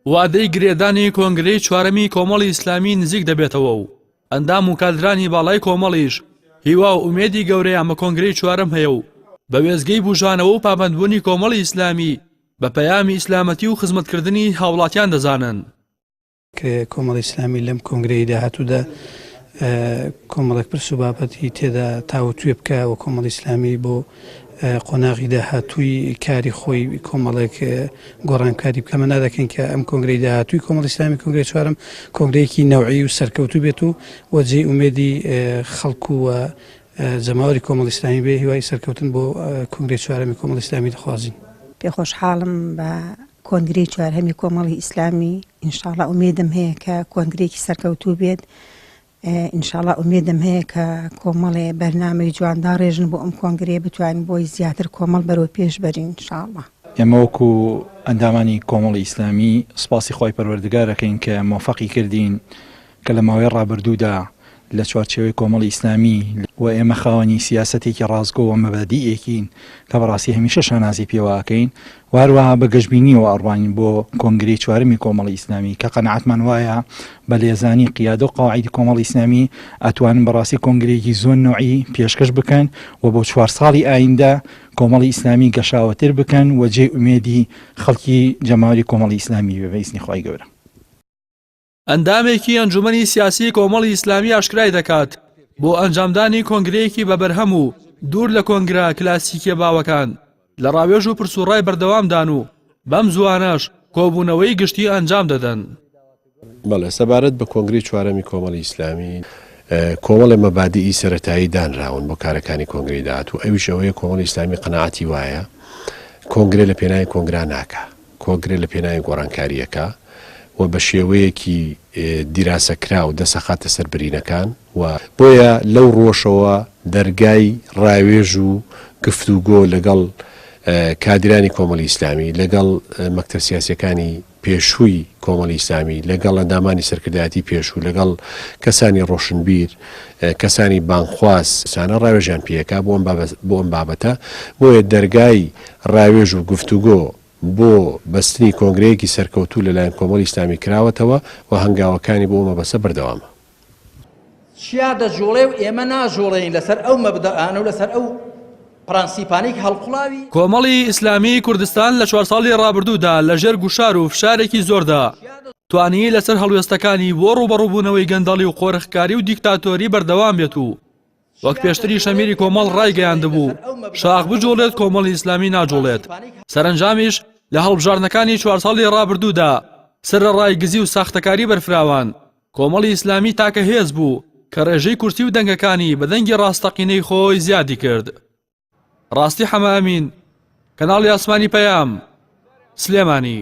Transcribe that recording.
وادەی گرێدانی کۆنگرەی چوارەمی کۆمەڵی ئیسلامی نزیک دەبێتەوە و ئەندام و کادرانی باڵای کۆمەڵیش هیوا و ئومێدی گەورەیان بە کۆنگرەی چوارەم هەیە و بە وێستگەی بوژانەوە و پابەندبوونی کۆمەڵی ئیسلامی بە پەیامی ئیسلامەتی و خزمەتکردنی هاوڵاتیان دەزانن. کۆمەڵی ئیسلامی لەم کۆنگرەی داهاتوودا کۆمەڵێک پرس و بابەتی تێدا تاوتوێ بکە و کۆمەڵی ئیسلامی بۆ قۆناغی داهاتووی کاری خۆی کۆمەڵێک گۆڕانکاری بکە. تەمەنا دەکەین کە ئەم کۆنگرەی داهاتووی کۆمەڵی ئیسلامی کۆنگرەی چوارەم کۆنگرەیەکی نەوعی و سەرکەوتوو بێت و و جێی ئومێدی خەڵک و جەماوەری کۆمەڵی ئیسلامی بێ. هیوای سەرکەوتن بۆ کۆنگرەی چوارەمی کۆمەڵی ئیسلامی دەخوازین. پێخۆشحاڵم بە کۆنگرەی چوارهەمی کۆمەڵی ئیسلامی، ان شاءاللە ئومێدم هەیە کە کۆنگرەیەکی سەرکەوتوو بێت، ان شاءاللە ئومێدم هەیە کە کۆمەڵێ بەرنامەی جوان داڕێژن بۆ ئەم کۆنگرەیە بتوانین بۆی زیاتر کۆمەڵ بەرەو پێش بەرین ان شاءاللە. ئێمە وەکو ئەندامانی کۆمەڵی ئیسلامی سوپاسی خوای پەروەردگار ئەکەین کە مۆفەقی کردین کە لە ماوەی ڕابردوودا لە چوارچێوەی کۆمەڵی ئیسلامی و ئێمە خاوەنی سیاسەتێکی ڕاستگۆ و مەبادیئێکین کە بەڕاستی هەمیشە شانازی پێوە ئەکەین و هەروەها بە گەشبینیەوە ئەڕوانین بۆ کۆنگرەی چوارەمی کۆمەڵی ئیسلامی کە قەناعەتمان وایە بە لێزانی قیادە و قەواعیدی کۆمەڵی ئیسلامی ئەتوانن بەڕاستی کۆنگرەیەکی زۆر نەوعی پێشکەش بکەن و بۆ چوار ساڵی ئایندە کۆمەڵی ئیسلامی گەشاوەتر بکەن و جێی ئومێدی خەڵکی جەماوەری کۆمەڵی ئیسلامی بێ بە ئیزنی خوای گەورە. ئەندامێکی ئەنجومەنی سیاسی کۆمەڵی ئیسلامی ئاشکرای دەکات، بۆ ئەنجامدانی کۆنگرەیەکی بە بەرهەم و دوور لە کۆنگرە کلاسیکیە باوەکان، لە ڕاوێژ و پرسوڕای بەردەوامدان و بەم زووانەش کۆبوونەوەی گشتی ئەنجام دەدەن. بەڵێ، سەبارەت بە کۆنگرەی چوارەمی کۆمەڵی ئیسلامی، کۆمەڵێ مەبادیئی سەرەتایی دانراون بۆ کارەکانی کۆنگرەی داهاتوو، ئەویش ئەوەیە کۆمەڵی ئیسلامی قەناعەتی وایە کۆنگرە لە پێناوی کۆنگرا ناکا، کۆنگرە لە پێناوی گۆڕانکارییەکە و بە شێوەیەکی دیراسەکراو دەست ئەخاتە سەر برینەکان و بۆیە لەو ڕووەشەوە دەرگای ڕاوێژ و گفتوگۆ لەگەڵ کادیرانی کۆمەڵی ئیسلامی، لەگەڵ مەکتەب سیاسییەکانی پێشووی کۆمەڵی ئیسلامی، لەگەڵ ئەندامانی سەرکردایەتی پێشوو، لەگەڵ کەسانی ڕۆشنبیر، کەسانی بانگخواز، سانە ڕاوێژیان پێ ئەکا بۆ ئەم بابەتە، بۆیە دەرگای ڕاوێژ و گفتوگۆ بۆ بەستنی کۆنگرەیەکی سەرکەوتوو لەلایەن کۆمەڵی ئیسلامی کراوەتەوە و هەنگاوەکانی بۆ ئەو مەبەستە بەردەوامە. چیا دەجوڵێ و ئێمە ناجوڵێین لەسەر ئەو مەبدەئانە و لەسەر ئەو پرەنسیپانەی کە هەڵقوڵاوی. کۆمەڵی ئیسلامیی کوردستان لە چوار ساڵی ڕابردوودا لە ژێر گوشار و فشارێکی زۆردا توانی لەسەر هەڵوێستەکانی بۆ ڕووبەڕووبوونەوەی گەندەڵی و قۆرخکاری و دیکتاتۆری بەردەوام بێت و وەک پێشتریش ئەمیری کۆمەڵ ڕایگەیاندبوو شاخ بجوڵێت کۆمەڵی ئیسلامی ناجوڵێت سەرەنجامیش لە هەڵبژاردنەکانی چوار ساڵی ڕابردوودا سەرەڕای گزی و ساختەکاری بەرفراوان کۆمەڵی ئیسلامی تاکە هێز بوو کە ڕێژەی کورسی و دەنگەکانی بە دەنگی ڕاستەقینەی خۆی زیادی کرد. ڕاستی حەمە ئەمین، کەناڵی ئاسمانی پەیام، سلێمانی.